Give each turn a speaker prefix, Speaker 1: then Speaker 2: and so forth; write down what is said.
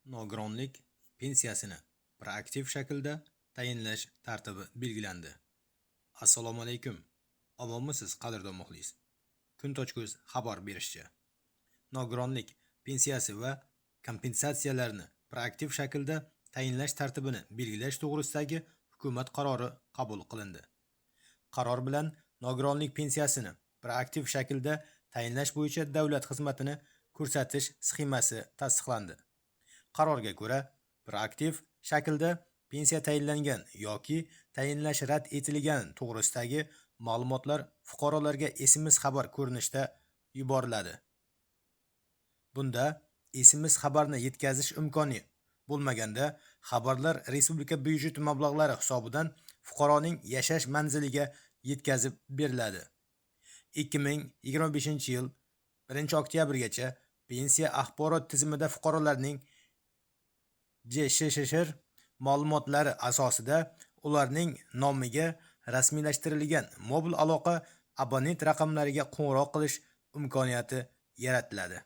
Speaker 1: Nogironlik pensiyasini proaktiv shaklda tayinlash tartibi belgilandi. Assalomu alaykum. Omonmisiz, qadrdon muxlis? Kun.uz xabar berishicha, nogironlik pensiyasi va kompensatsiyalarini proaktiv shaklda tayinlash tartibini belgilash to'g'risidagi hukumat qarori qabul qilindi. Qaror bilan nogironlik pensiyasini proaktiv shaklda tayinlash bo'yicha davlat xizmatini ko'rsatish sxemasi tasdiqlandi. Qarorga ko'ra, proaktiv shaklda pensiya tayinlangan yoki tayinlash rad etilgan to'g'risidagi ma'lumotlar fuqarolarga SMS xabar ko'rinishida yuboriladi. Bunda SMS xabarni yetkazish imkoni bo'lmaganda xabarlar respublika byudjeti mablag'lari hisobidan fuqaroning yashash manziliga yetkazib beriladi. 2025-yil 1-oktyabrgacha pensiya axborot tizimida fuqarolarning JShShR ma'lumotlari asosida ularning nomiga rasmiylashtirilgan mobil aloqa abonent raqamlariga qo'ng'iroq qilish imkoniyati yaratiladi.